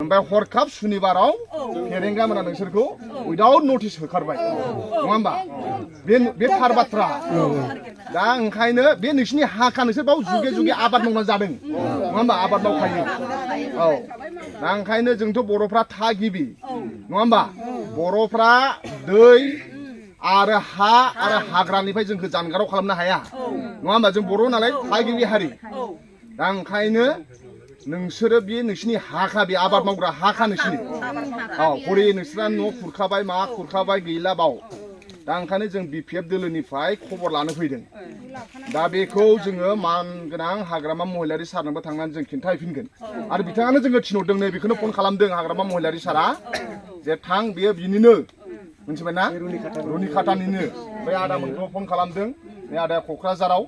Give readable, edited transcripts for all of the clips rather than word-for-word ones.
ओमफ्राय हरखाब सुनिबाराव फेरेंगा मोना नोंसोरखौ उइदाउट नटिस होखारबाय नङा होमबा बे थार बाथ्रा दा ओंखायनो बे नोंसिनि हाखा नोंसोर बाव जुगे जुगे आबाद मावनानै जादों नङा होमबा आबाद मावखायो औ दा ओंखायनो जोंथ' बर'फ्रा थागिबि नङा होमबा बर'फ्रा दै आरो हा आरो हाग्रानिफ्राय जोंखौ जानगाराव खालामनो हाया नङा होमबा जों बर' नालाय थागिबि हारि दा ओंखायनो नोंसोरो बे नोंसिनि हाखा बे आबाद मावग्रा हाखा नोंसिनि औ हरै नोंसोरा न' खुरखाबाय मा खुरखाबाय गैला बाव दा ओंखायनो जों बिपिएफ दोलोनिफ्राय खबर लानो फैदों दा बेखौ जोङो मानगोनां हाग्रामा महिलारि सारनोबो थांनानै जों खिन्थाहैफिनगोन आरो बिथाङानो जोङो थिनहरदों नै बेखौनो फन खालामदों हाग्रामा महिलारि सारा जे थां बेयो बिनिनो मिथिबाय ना रुनिखातानिनो बे आदामोनखौ फन खालामदों बे आदाया क'क्राझाराव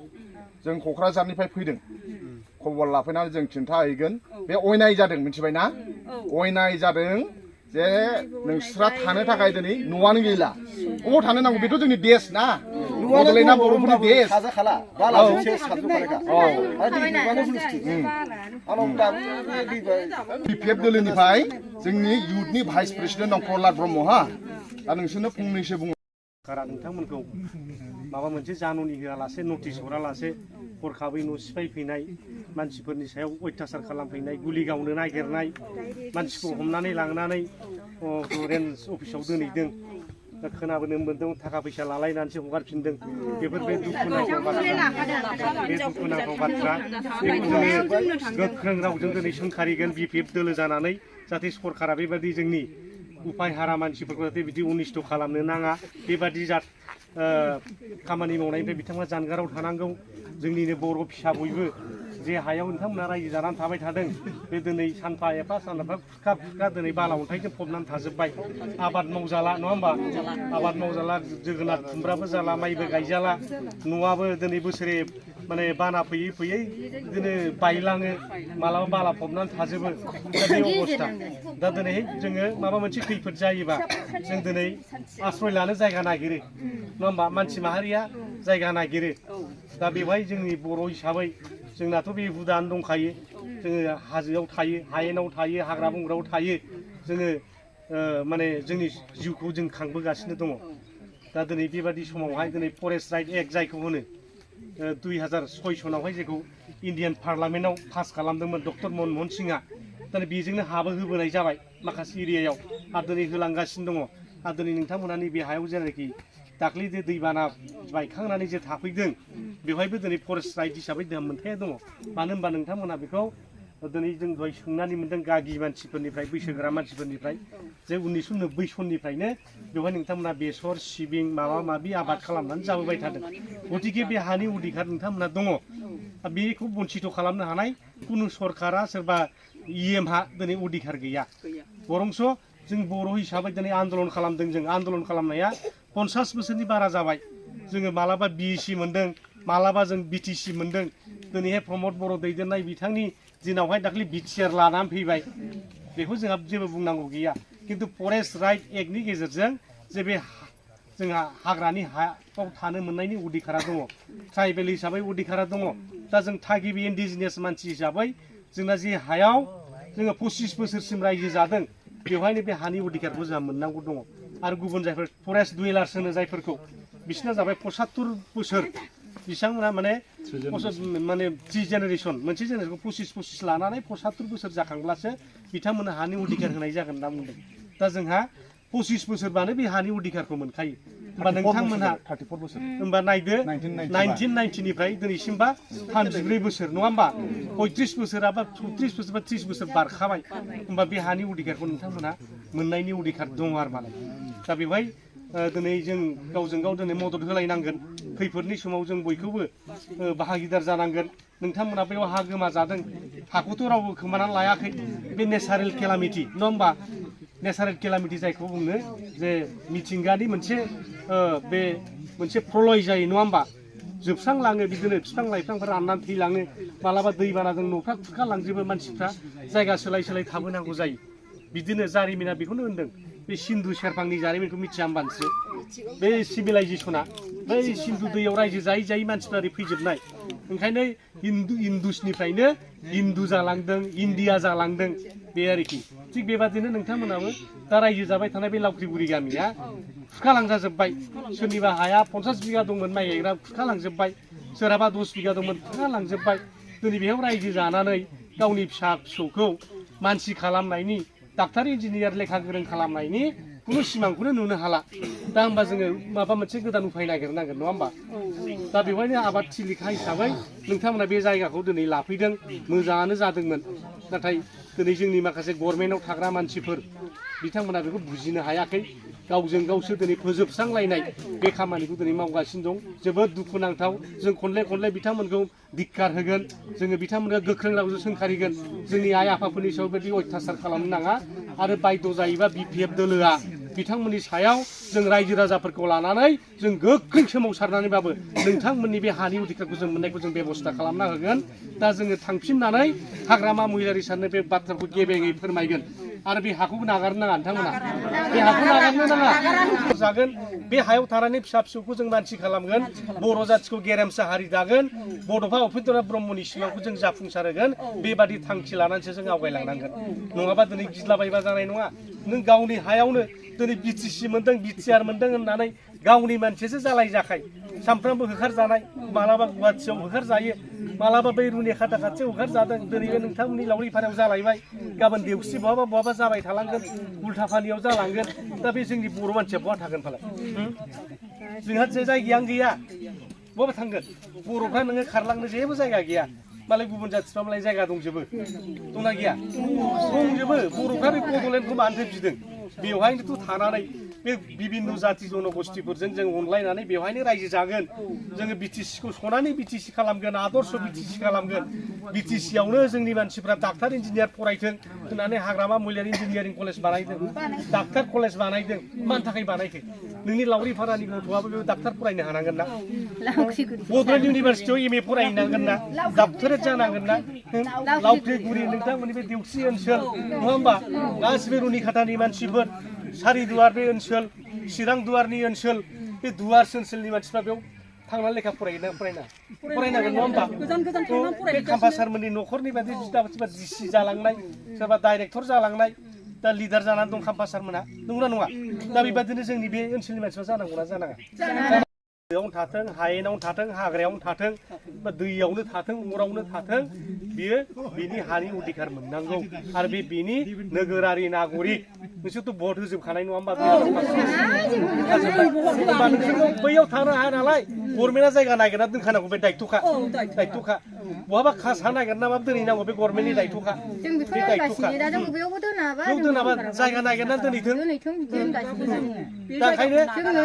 जों क'क्राझारनिफ्राय फैदों खबर लाफैनानै जों खिन्थाहैगोन बे अयनाय जादों मिथिबाय ना अयनाय जादों जे नोंस्रा थानो थाखाय दिनै न'आनो गैला अबाव थानो नांगौ बेथ' जोंनि देश ना बड'लेण्डआ बर'फोरनि देश बिपिएफ दोलोनिफ्राय जोंनि इउथनि भाइस प्रेसिडेन्ट दं प्रहलाद ब्रह्म हा दा नोंसोरनो फंनैसो बुङो नोंथांमोनखौ माबा मोनसे जान'नि होआलासे नटिस हरालासे हरखाबै न' सिफायफैनाय मानसिफोरनि सायाव अयथासार खालामफैनाय गुलि गावनो नागिरनाय मानसिखौ हमनानै लांनानै रेन्ज अफिसाव दोनहैदों खोनाबोनो मोन्दों थाखा फैसा लालायनानैसो हगारफिनदों बेफोर बे दुखुनांथाव बाथ्रा बेखौ जोङो गोख्रों रावजों दिनै सोंखारिगोन बिपिएफ दोलो जानानै जाहाथे सरकारा बेबायदि जोंनि उफाय हारा मानसिफोरखौ जाहाथे बिदि अनिस्थ' खालामनो नाङा बेबादि खामानि मावनायनिफ्राय बिथांमोना जानगाराव थानांगौ जोंनिनो बर' फिसा बयबो जे हायाव नोंथांमोना रायजो जानानै थाबाय थादों बे दिनै सानफा एफा खुरखा दिनै बाला अन्थाइजों फबनानै थाजोब्बाय आबाद मावजाला नङा होमबा आबाद मावजाला जोगोनार खुमब्राबो जाला माइबो गायजाला न'आबो दिनै बोसोरे माने बाना फैयै फैयै बिदिनो बायलाङो मालाबा बाला फबनानै थाजोबो दा बे अबस्था दा दिनै जोङो माबा मोनसे खैफोद जायोबा जों दिनै आश्रय लानो जायगा नागिरो नङा होमबा मानसि माहारिया जायगा नागिरो दा बेवहाय जोंनि बर' हिसाबै जोंनाथ' बे हुदानो दंखायो जोङो हाजोआव थायो हायेनाव थायो हाग्रा बंग्रायाव थायो जोङो माने जोंनि जिउखौ जों खांबोगासिनो दङ दा दिनै बेबादि समावहाय दिनै फरेस्ट राइट एक्ट जायखौ होनो 2006 सनावहाय जेखौ इण्डियान पार्लामेन्टआव पास खालामदोंमोन डक्टर मनमोहन सिंहआ दा बेजोंनो हाबो होबोनाय जाबाय माखासे एरियायाव आरो दिनै होलांगासिनो दङ आरो दिनै नोंथांमोना नैबे हायाव जेनाखि दाख्लै जे दैबाना बायखांनानै जे थाफैदों बेवहायबो दिनै फरेस्ट राइट हिसाबै जोंहा मोनथाया दङ मानो होनबा नोंथांमोना बेखौ दिनै जों दहाय सोंनानै मोन्दों गागि मानसिफोरनिफ्राय बैसोगोरा मानसिफोरनिफ्राय जे 1990 सननिफ्रायनो बेवहाय नोंथांमोना बेसर सिबिं माबा माबि आबाद खालामनानै जाबोबाय थादों गतिके बे हानि अधिकार नोंथांमोना दङ बेखौ बन्सित खालामनो हानाय कुनु सरकारा सोरबा इएमहा दिनै अधिकार गैया बरंस जों बर' हिसाबै दिनै आन्दलन खालामदों जों आन्दलन खालामनाया 50 बोसोरनि बारा जाबाय जोङो मालाबा बिएसि मोन्दों मालाबा जों बिटिसि मोन्दों दिनैहाय प्रमद बर' दैदेननाय बिथांनि दिनावहाय दाख्लै बिटिआर लानानै फैबाय बेखौ जोंहा जेबो बुंनांगौ गैया खिन्थु फरेस्ट राइट एक्टनि गेजेरजों जे बे जोंहा हाग्रानि हायाव थानो मोननायनि अधिकारा दङ ट्राइबेल हिसाबै अधिकारा दङ दा जों थागिबि इन्डिजिनियास मानसि हिसाबै जोंना जे हायाव जोङो 25 बोसोरसिम रायजो जादों बेवहायनो बे हानि अधिकारखौ जोंहा मोननांगौ दङ आरो गुबुन जायफोर फरेस्ट डुवेलार्स होनो जायफोरखौ बिसोरना जाबाय 75 बोसोर बिथांमोना माने 3 जेनेरेसन मोनसे जेनेरेसनखौ 25 लानानै 75 बोसोर जाखांब्लासो बिथांमोननो हानि अधिकार होनाय जागोन होनना बुंदों दा जोंहा 25 बोसोरबानो बे हानि अधिकारखौ मोनखायो होमबा नोंथांमोनहा 34 बोसोर होमबा नायदो 1990 निफ्राय दिनैसिमबा 34 बोसोर नङा होमबा 35 बोसोराबा 36 बोसोर बा 30 बोसोर बारखाबाय होमबा बे हानि अधिकारखौ नोंथांमोनहा मोननायनि अधिकार दङ आरो माने दा बेवहाय दिनै जों गावजों गाव दिनै मदद होलायनांगोन खैफोदनि समाव जों बयखौबो बाहागिदार जानांगोन नोंथांमोना बेयाव हा गोमाजादों हाखौथ' रावबो खोमानानै लायाखै बे नेचारेल केलामिटि नङा होमबा नेचारेल केलामिटि जायखौ बुङो जे मिथिंगानि मोनसे बे मोनसे प्रलय जायो नङा होमबा जोबस्रांलाङो बिदिनो बिफां लाइफांफोरा राननानै थैलाङो मालाबा दैबानाजों न'फ्रा खुरखालांजोबो मानसिफ्रा जायगा सोलाय सोलाय थाबोनांगौ जायो बिदिनो जारिमिना बेखौनो होनदों बे सिन्धु सेरफांनि जारिमिनखौ मिथिया होमबा नोंसोर बे सिभिलाइजेसना बै सिन्धु दैयाव रायजो जायै जायै मानसिफ्रा ओरै फैजोबनाय ओंखायनो हिन्दुसनिफ्रायनो हिन्दु जालांदों इन्डिया जालांदों बे आरोखि थिग बेबादिनो नोंथांमोनाबो दा रायजो जाबाय थानाय बे लावख्रिगुरि गामिया खुरखालांजाजोब्बाय सोरनिबा हाया 50 बिगा दंमोन माइ गायग्रा खुरखालांजोब्बाय सोरहाबा 10 बिगा दंमोन खुरखालांजोब्बाय दिनै बेयाव रायजो जानानै गावनि फिसा फिसौखौ मानसि खालामनायनि डाक्टार इन्जिनियार लेखा गोरों खालामनायनि कुनु सिमांखौनो नुनो हाला दा होमबा जोङो माबा मोनसे गोदान उफाय नागिरनांगोन नङा होमबा दा बेवहायनो आबाद थिलिखा हिसाबै नोंथांमोना बे जायगाखौ दिनै लाफैदों मोजाङानो जादोंमोन नाथाय दिनै जोंनि माखासे गभर्नमेन्टआव थाग्रा मानसिफोर बिथांमोना बेखौ बुजिनो हायाखै गावजों गावसो दिनै फोजोबस्रांलायनाय बे खामानिखौ दिनै मावगासिनो दं जोबोद दुखुनांथाव जों खनले खनले बिथांमोनखौ धिक्कार होगोन जोङो बिथांमोनखौ गोख्रों रावजों सोंखारिगोन जोंनि आइ आफाफोरनि सायाव बेबायदि अयथासार खालामनो नाङा आरो बायद' जायोबा बिपिएफ दोलोआ बिथांमोननि सायाव जों रायजो राजाफोरखौ लानानै जों गोख्रों सोमावसारनानैबाबो नोंथांमोननि बे हानि अधिकारखौ जों मोननायखौ जों बेबस्था खालामना होगोन दा जोङो थांफिननानै हाग्रामा महिलारि सारनो बे बाथ्राखौ गेबेङै फोरमायगोन आरो बे हाखौ नागारनो नाङा नोंथांमोना बे हाखौ नागारनो नाङा जागोन बे हायाव थानानै फिसा फिसौखौ जों मानसि खालामगोन बर' जाथिखौ गेरेमसा हारि दागोन बड'फा उपेन्द्रनाथ ब्रह्मनि सिमांखौ जों जाफुंसार होगोन बेबादि थांखि लानानैसो जों आवगायलांनांगोन नङाबा दिनै गिज्लाबायबा जानाय नङा नों गावनि हायावनो दिनै बिटिसि मोनदों बिटिआर मोनदों होननानै गावनि मानसियासो जालाय जाखाय सानफ्रामबो होखारजानाय मालाबा गुवाहाटियाव होखारजायो मालाबा बै रुनिखाता खाथियाव होखारजादों दिनै बे नोंथांमोननि लावरिपारायाव जालायबाय गाबोन देवस्रि बहाबा बहाबा जाबाय थालांगोन उल्थापानियाव जालांगोन दा बे जोंनि बर' मानसिया बहा थागोन फालाय जोंहा जे जायगायानो गैया बहा थांगोन बर'फ्रा नोङो खारलांनो जेबो जायगा गैया मालाय गुबुन जाथिफ्रा मालाय जायगा दंजोबो दंना गैया दंजोबो बर'फ्रा बे बड'लेण्डखौ मानोथो बिदों बेवहायनोथ' थानानै बे बिभिन्न जाति जनगोष्ठीफोरजों जों अनलायनानै बेवहायनो रायजो जागोन जोङो बिटिसिखौ सनानै बिटिसि खालामगोन आदर्श बिटिसि खालामगोन बिटिसियावनो जोंनि मानसिफ्रा डाक्टार इन्जिनियार फरायथों होननानै हाग्रामा महिलारि इन्जिनियारिं कलेज बानायदों डाक्टार कलेज बानायदों मानि थाखाय बानायखो नोंनि लावरिपारानि गथ'आबो बेयाव डाक्टार फरायनो हानांगोन ना बड'लेण्ड इउनिभारसिटियाव एमए फरायहैनांगोन ना डक्टरेट जानांगोन ना लावख्रिगुरि नोंथांमोननि बे देवस्रि ओनसोल नङा होमबा गासिबो रुनिखातानि मानसिफोर सारिदुवार बे ओनसोल चिरां दुवारनि ओनसोल बे दुवार ओनसोलनि मानसिफ्रा बेयाव थांनानै लेखा फरायनांगोन नङा होमबा बे खाम्फा सारमोननि न'खरनि बायदि सोरबा डिसि जालांनाय सोरबा डाइरेक्टर जालांनाय दा लिडार जानानै दं खाम्फा सारमोना नंगौना नङा दा बेबादिनो जोंनि बे ओनसोलनि मानसिफ्रा जानांगौना जानाङा दैयावनो थाथों हायेनावनो थाथों हाग्रायावनो थाथों बा दैयावनो थाथों अरावनो थाथों बियो बिनि हानि अधिकार मोननांगौ आरो बेनि नोगोरारि नागरिक नोंसोरथ' भट होजोबखानाय नङा होमबा नोंसोरखौ बैयाव थानो हाया नालाय गभर्नमेन्टआ जायगा नागिरना दोनखानांगौ बे दायथ'खा बहाबा खासा नागिरनाबा दोनहैनांगौ बे गभर्नमेन्टनि दायथ'खा बे दायथ'खा बेयाव दोनाबा जायगा नागिरना दोनहैथों दा ओंखायनो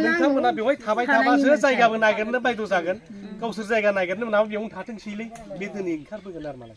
नोंथांमोना बेवहाय थाबाय थाबासो जायगाबो नागिरनो बायद' जागोन गावसोर जायगा नागिरनो मोनाबा बेयावनो थाथोंसैलै बे दिनै ओंखारबोगोन आरो मालाय